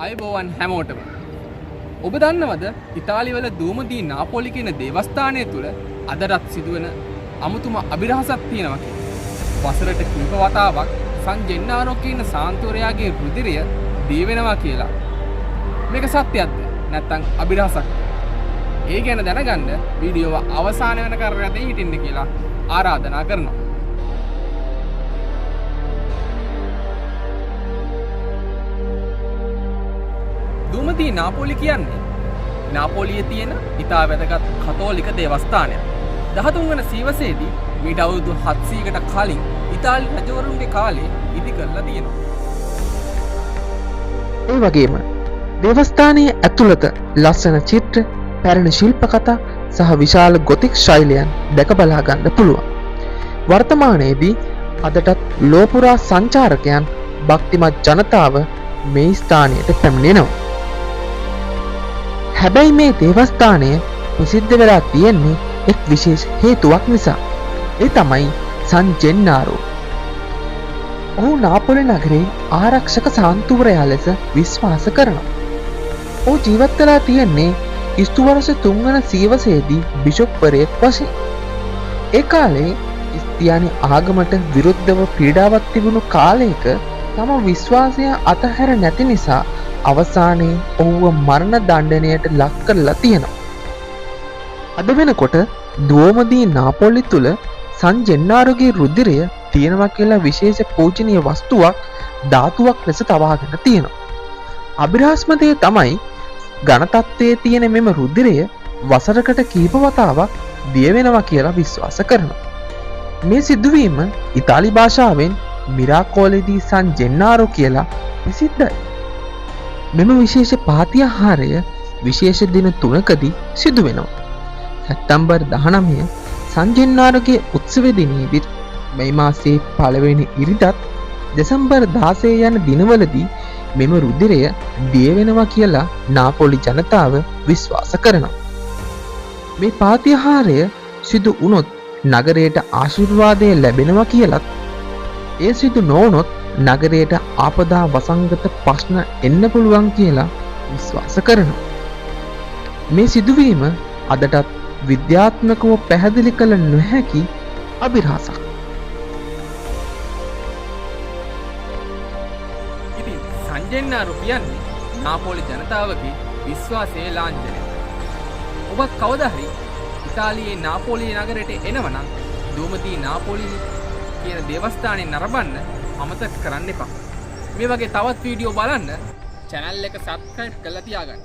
ආයුබෝවන් හැමෝටම. ඔබ දන්නවද ඉතාලිවල දුවමදී නාපොලි කියන දේවස්ථානය තුල අදටත් සිදුවෙන අමුතුම අභිරහසක් තියෙනවා කියලා. වසරට කීප වතාවක් සන් ජෙන්නාරෝ කියන සාන්තුවරයාගේ රුධිරය දී වෙනවා කියලා. මේක සත්‍යයක්ද නැත්නම් අභිරහසක්ද? ඒ ගැන දැනගන්න වීඩියෝව අවසාන වෙනකන් රැඳී හිටින්න කියලා ආරාධනා කරනවා. දුමදී නාපොලි කියන්නේ නාපොලියේ තියෙන ඉතා වැදගත් කතෝලික දේවස්ථානයක්. 13 වන සියවසේදී මීට අවුරුදු 700කට කලින් ඉතාලි රජවරුන්ගේ කාලේ ඉදි කරලා තියෙනවා. ඒ වගේම දේවස්ථානයේ ඇතුළත ලස්සන චිත්‍ර, පැරණි ශිල්ප කතා සහ විශාල ගොතික් ශෛලයන් දැක බලා ගන්න පුළුවන්. වර්තමානයේදී අදටත් ලෝ පුරා සංචාරකයන් භක්තිමත් ජනතාව මේ ස්ථානයට පැමිණෙනවා. හැබැයි මේ දේවස්ථානය ප්‍රසිද්ධ වෙලා තියෙන්නේ එක් විශේෂ හේතුවක් නිසා. ඒ තමයි සන් ජෙන්නාරෝ. ඔහු නාපොලි නගරේ ආරක්ෂක සාන්තුවරයා ලෙස විශ්වාස කරනවා. ඔහු ජීවත් වෙලා තියෙන්නේ ක්‍රිස්තු වර්ෂ 3 වන සියවසේදී බිෂොප්වරයෙක් වශයෙන්. ඒ කාලේ ක්‍රිස්තියානි ආගමට විරුද්ධව පීඩාවක් තිබුණු කාලයක තම විශ්වාසය අතහැර නැති නිසා අවසානයේ ඔහුව මරණ දණ්ඩනයට ලක් කරලා තියෙනවා. අද වෙනකොට දුවමදී නාපොලි තුල සන් ජෙන්නාරෝගේ රුධිරය තියෙනවා කියලා විශේෂ පූජනීය වස්තුවක් ධාතුවක් ලෙස තවාගෙන තියෙනවා. අභිරහස්ම දේ තමයි ඝනතත්වයේ තියෙන මෙම රුධිරය වසරකට කීප වතාවක් දිය වෙනවා කියලා විශ්වාස කරනවා. මේ සිදුවීම ඉතාලි භාෂාවෙන් මිරාකෝලෙදී සන් ජෙන්නාරෝ කියලා ප්‍රසිද්ධයි. මෙම විශේෂ පාතිහාරය විශේෂ දින තුනකදී සිදු වෙනවා. සැප්තැම්බර් 19 සන් ජෙන්නාරෝගේ උත්සව දිනයේදීත් මැයි මාසයේ පළවෙනි ඉරිදත් දෙසැම්බර් 16 යන දිනවලදී මෙම රුධිරය දිය වෙනවා කියලා නාපොලි ජනතාව විශ්වාස කරනවා. මේ පාතිහාරය සිදු වුණොත් නගරයට ආශිර්වාදය ලැබෙනවා කියලත්, එය සිදු නොවුනොත් නගරයට ආපදා වසංගත ප්‍රශ්න එන්න පුළුවන් කියලා විශ්වාස කරනවා. මේ සිදුවීම අදටත් විද්‍යාත්මකව පැහැදිලි කළ නොහැකි අභිරහසක්. ඉතින් සන් ජෙන්නාරෝ කියන්නේ නාපොලි ජනතාවගේ විශ්වාසයේ ලාංඡනය. ඔබත් කවදා හරි ඉතාලියේ නාපොලි නගරයට එනවනම් දුවමදී නාපොලි කියන දේවස්ථානය නරඹන්න අමතක කරන්න එපා. මේ වගේ තවත් වීඩියෝ බලන්න චැනල් එක සබ්ස්ක්‍රයිබ් කරලා තියාගන්න.